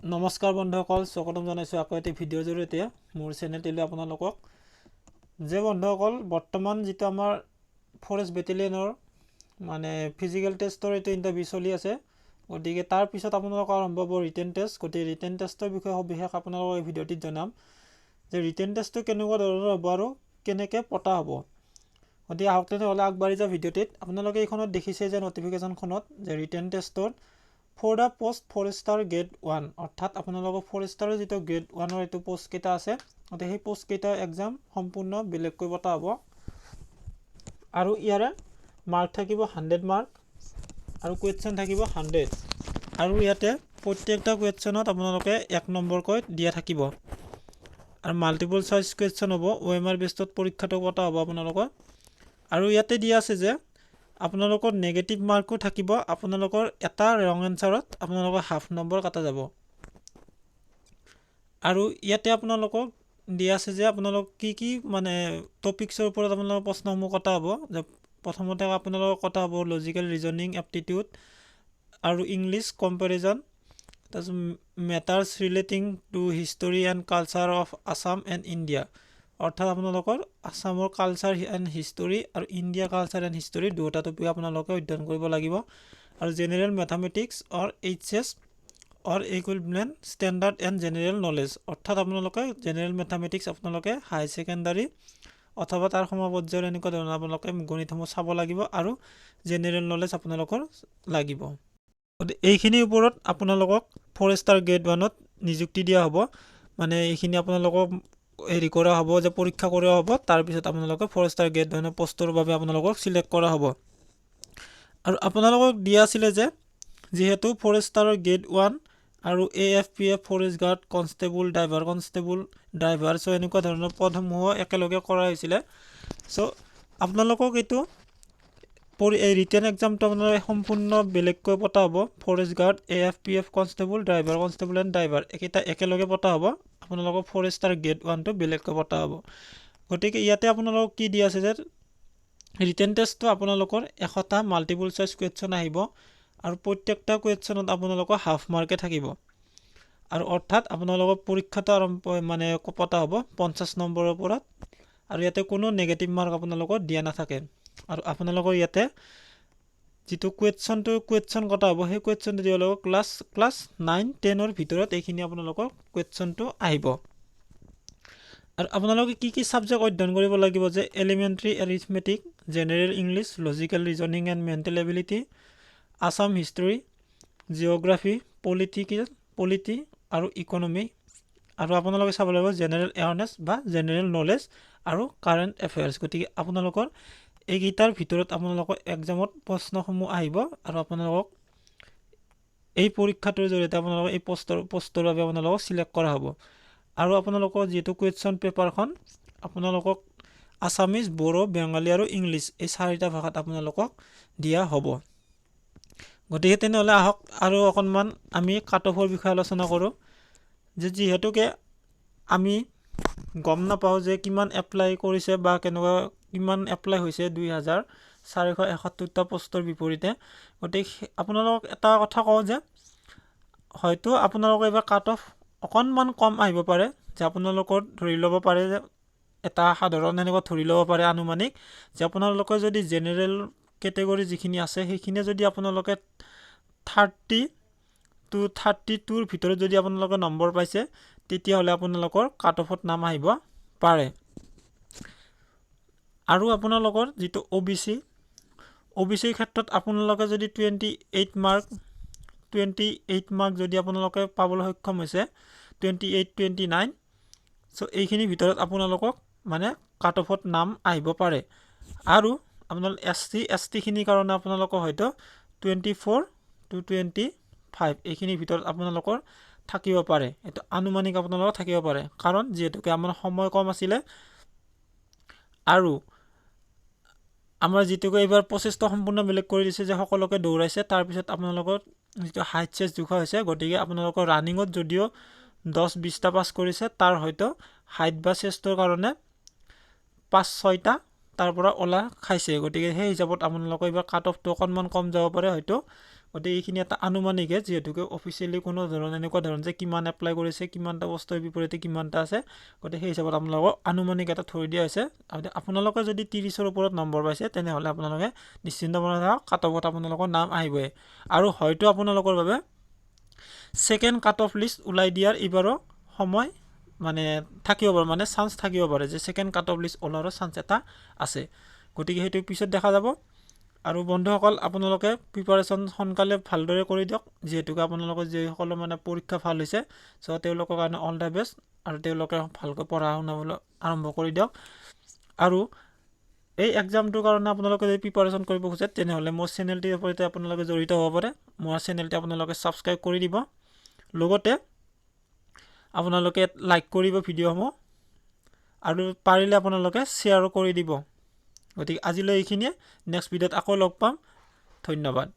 নমস্কাৰ বন্ধুসকল, স্বাগতম জনাইছোঁ আকৌ এটি ভিডিঅ'ৰ জৰিয়তে মোৰ চেনেলটিলৈ আপোনালোকক। যে বন্ধুসকল, বৰ্তমান যিটো আমাৰ ফৰেষ্ট বেটেলিয়নৰ মানে ফিজিকেল টেষ্টৰ এইটো ইণ্টাৰভিউ চলি আছে, গতিকে তাৰপিছত আপোনালোকৰ আৰম্ভ হ'ব ৰিটেন টেষ্ট। গতিকে ৰিটেন টেষ্টৰ বিষয়ে সবিশেষ আপোনালোকক এই ভিডিঅ'টিত জনাম যে ৰিটেন টেষ্টটো কেনেকুৱা ধৰণৰ হ'ব আৰু কেনেকৈ পতা হ'ব। গতিকে আহক তেনেহ'লে আগবাঢ়ি যাওঁ ভিডিঅ'টিত। আপোনালোকে এইখনত দেখিছে যে নটিফিকেশ্যনখনত যে ৰিটেন টেষ্টত for the post forester grade 1, অৰ্থাৎ আপোনালোকৰ ফৰেষ্টাৰৰ যিটো গ্ৰেড 1ৰ এইটো পষ্টকেইটা আছে, গতিকে সেই পষ্টকেইটাৰ এক্সাম সম্পূৰ্ণ বেলেগকৈ পতা হ'ব আৰু ইয়াৰে মাৰ্ক থাকিব 100 মাৰ্ক আৰু কুৱেশ্যন থাকিব 100 আৰু ইয়াতে প্ৰত্যেকটা কুৱেশ্যনত আপোনালোকে 1 নম্বৰকৈ দিয়া থাকিব আৰু মাল্টিপল চইচ কুৱেশ্যন হ'ব। অ'এমআৰ বেষ্টত পৰীক্ষাটো পতা হ'ব আপোনালোকৰ। আৰু ইয়াতে দিয়া আছে যে আপোনালোকৰ নেগেটিভ মাৰ্কো থাকিব, আপোনালোকৰ এটা ৰং এনচাৰত আপোনালোকৰ হাফ নম্বৰ কটা যাব। আৰু ইয়াতে আপোনালোকক দিয়া আছে যে আপোনালোক কি কি মানে টপিক্সৰ ওপৰত আপোনালোকৰ প্ৰশ্নসমূহ কটা হ'ব, যে প্ৰথমতে আপোনালোকৰ কটা হ'ব লজিকেল ৰিজনিং, এপ্টিটিউড আৰু ইংলিছ কম্পেৰিজন, তাৰপিছত matters relating to history and culture of Assam and India, অৰ্থাৎ আপোনালোকৰ আছামৰ কালচাৰ এণ্ড হিষ্টৰী আৰু ইণ্ডিয়া কালচাৰ এণ্ড হিষ্টৰী দুয়োটা টপিক আপোনালোকে অধ্যয়ন কৰিব লাগিব, আৰু general mathematics or HS or equivalent standard and general knowledge, অৰ্থাৎ আপোনালোকে জেনেৰেল মেথামেটিক্স আপোনালোকে হাই ছেকেণ্ডাৰী অথবা তাৰ সমপৰ্যায়ৰ এনেকুৱা ধৰণৰ আপোনালোকে গণিতসমূহ চাব লাগিব আৰু জেনেৰেল নলেজ আপোনালোকৰ লাগিব। গতিকে এইখিনিৰ ওপৰত আপোনালোকক ফৰেষ্টাৰ গ্ৰেড 1ত নিযুক্তি দিয়া হ'ব, মানে এইখিনি আপোনালোকক হেৰি কৰা হ'ব যে পৰীক্ষা কৰা হ'ব, তাৰপিছত আপোনালোকে ফৰেষ্টাৰ গ্ৰেড 1ৰ পষ্টৰ বাবে আপোনালোকক চিলেক্ট কৰা হ'ব। আৰু আপোনালোকক দিয়া আছিলে যে যিহেতু ফৰেষ্টাৰৰ গ্ৰেড 1 আৰু AFPF forest guard, constable, driver, constable, driver, so এনেকুৱা ধৰণৰ পদসমূহো একেলগে কৰা হৈছিলে। চ' আপোনালোকক এইটো এই ৰিটেন এক্সামটো আপোনালোকে সম্পূৰ্ণ বেলেগকৈ পতা হ'ব। Forest guard, AFPF constable, driver constable and driver এইকেইটা একেলগে পতা হ'ব, আপোনালোকৰ ফৰেষ্টাৰ গ্ৰেড 1টো বেলেগকৈ পতা হ'ব। গতিকে ইয়াতে আপোনালোকক কি দি আছে যে ৰিটেন টেষ্টটো আপোনালোকৰ 100টা মাল্টিপুল চইচ কুৱেশ্যন আহিব আৰু প্ৰত্যেকটা কুৱেশ্যনত আপোনালোকৰ হাফ মাৰ্কে থাকিব আৰু অৰ্থাৎ আপোনালোকৰ পৰীক্ষাটো আৰম্ভ মানে পতা হ'ব 50 নম্বৰৰ ওপৰত আৰু ইয়াতে কোনো নেগেটিভ মাৰ্ক আপোনালোকৰ দিয়া নাথাকে। আৰু আপোনালোকৰ ইয়াতে যিটো কুৱেশ্যন কটা হ'ব, সেই কুৱেশ্যনটো দিব লাগিব ক্লাছ 9 10ৰ ভিতৰত এইখিনি আপোনালোকৰ কুৱেশ্যনটো আহিব। আৰু আপোনালোকে কি কি ছাবজেক্ট অধ্যয়ন কৰিব লাগিব যে elementary arithmetic, general English, logical reasoning and mental ability, Assam history, geography, polity আৰু ইকনমি, আৰু আপোনালোকে চাব লাগিব জেনেৰেল এৱাৰনেছ বা জেনেৰেল নলেজ আৰু কাৰেণ্ট এফেয়াৰ্ছ। গতিকে আপোনালোকৰ এইকেইটাৰ ভিতৰত আপোনালোকৰ এক্সামত প্ৰশ্নসমূহ আহিব আৰু আপোনালোকক এই পৰীক্ষাটোৰ জৰিয়তে আপোনালোকক এই পষ্টৰ বাবে আপোনালোকক চিলেক্ট কৰা হ'ব। আৰু আপোনালোকৰ যিহেতু কুৱেশ্যন পেপাৰখন আপোনালোকক আছামিজ, বড়ো, বেংগলী আৰু ইংলিছ এই চাৰিটা ভাষাত আপোনালোকক দিয়া হ'ব। গতিকে তেনেহ'লে আহক আৰু অকণমান আমি কাট অফৰ বিষয়ে আলোচনা কৰোঁ, যে যিহেতুকে আমি গম নাপাওঁ যে কিমান এপ্লাই কৰিছে বা কেনেকুৱা কিমান এপ্লাই হৈছে 2471টা পষ্টৰ বিপৰীতে। গতিকে আপোনালোকক এটা কথা কওঁ যে হয়তো আপোনালোকৰ এইবাৰ কাট অফ অকণমান কম আহিব পাৰে, যে আপোনালোকৰ ধৰি ল'ব পাৰে যে এটা সাধাৰণ এনেকুৱা ধৰি ল'ব পাৰে আনুমানিক যে আপোনালোকে যদি জেনেৰেল কেটেগৰী যিখিনি আছে সেইখিনিয়ে যদি আপোনালোকে 30 টু 32ৰ ভিতৰত যদি আপোনালোকে নম্বৰ পাইছে, তেতিয়াহ'লে আপোনালোকৰ কাট অফত নাম আহিব পাৰে। আৰু আপোনালোকৰ যিটো অ' বি চি, অ' বি চিৰ ক্ষেত্ৰত আপোনালোকে যদি 28 mark যদি আপোনালোকে পাবলৈ সক্ষম হৈছে, 28, 29, চ' এইখিনিৰ ভিতৰত আপোনালোকক মানে কাট অফত নাম আহিব পাৰে। আৰু আপোনালোক এছ চি, এছ টিখিনিৰ কাৰণে আপোনালোকৰ হয়তো 24 টু 25 এইখিনিৰ ভিতৰত আপোনালোকৰ থাকিব পাৰে। এইটো আনুমানিক আপোনালোকৰ থাকিব পাৰে, কাৰণ যিহেতুকে আমাৰ সময় কম আছিলে আৰু আমাৰ যিটোকে এইবাৰ প্ৰচেছটো সম্পূৰ্ণ বেলেগ কৰি দিছে যে সকলোকে দৌৰাইছে, তাৰপিছত আপোনালোকৰ যিটো হাইট চেষ্ট জোখা হৈছে, গতিকে আপোনালোকৰ ৰানিঙত যদিও 10-20টা পাছ কৰিছে, তাৰ হয়তো হাইট বা চেষ্টৰ কাৰণে পাঁচ ছয়টা তাৰ পৰা ওলা খাইছে। গতিকে সেই হিচাপত আপোনালোকৰ এইবাৰ কাট অফটো অকণমান কম যাব পাৰে হয়তো। গতিকে এইখিনি এটা আনুমানিকহে, যিহেতুকে অফিচিয়েলি কোনো ধৰণৰ এনেকুৱা ধৰণৰ যে কিমান এপ্লাই কৰিছে, কিমানটা পষ্টৰ বিপৰীতে কিমানটা আছে, গতিকে সেই হিচাপত আপোনালোকক আনুমানিক এটা থৈ দিয়া হৈছে। আপোনালোকে যদি 30ৰ ওপৰত নম্বৰ পাইছে, তেনেহ'লে আপোনালোকে নিশ্চিন্ত মনে থাকক, কাট অফত আপোনালোকৰ নাম আহিবই। আৰু হয়তো আপোনালোকৰ বাবে ছেকেণ্ড কাট অফ লিষ্ট ওলাই দিয়াৰ এইবাৰো সময় মানে থাকিব পাৰে, মানে চান্স থাকিব পাৰে যে ছেকেণ্ড কাট অফ লিষ্ট ওলোৱাৰো চান্স এটা আছে। গতিকে সেইটো পিছত দেখা যাব। আৰু বন্ধুসকল, আপোনালোকে প্ৰিপাৰেশ্যন সোনকালে ভালদৰে কৰি দিয়ক, যিহেতুকে আপোনালোকৰ যিসকলৰ মানে পৰীক্ষা ভাল হৈছে, চ' তেওঁলোকৰ কাৰণে অল the best, আৰু তেওঁলোকে ভালকৈ পঢ়া শুনাবলৈ আৰম্ভ কৰি দিয়ক। আৰু এই এক্সামটোৰ কাৰণে আপোনালোকে যদি প্ৰিপাৰেশ্যন কৰিব খোজে, তেনেহ'লে মোৰ চেনেলটিৰ সৈতে আপোনালোকে জড়িত হ'ব পাৰে। মোৰ চেনেলটি আপোনালোকে ছাবস্ক্ৰাইব কৰি দিব, লগতে আপোনালোকে লাইক কৰিব ভিডিঅ'সমূহ, আৰু পাৰিলে আপোনালোকে শ্বেয়াৰো কৰি দিব। গতিকে আজিলৈ এইখিনিয়ে, নেক্সট ভিডিঅ'ত আকৌ লগ পাম। ধন্যবাদ।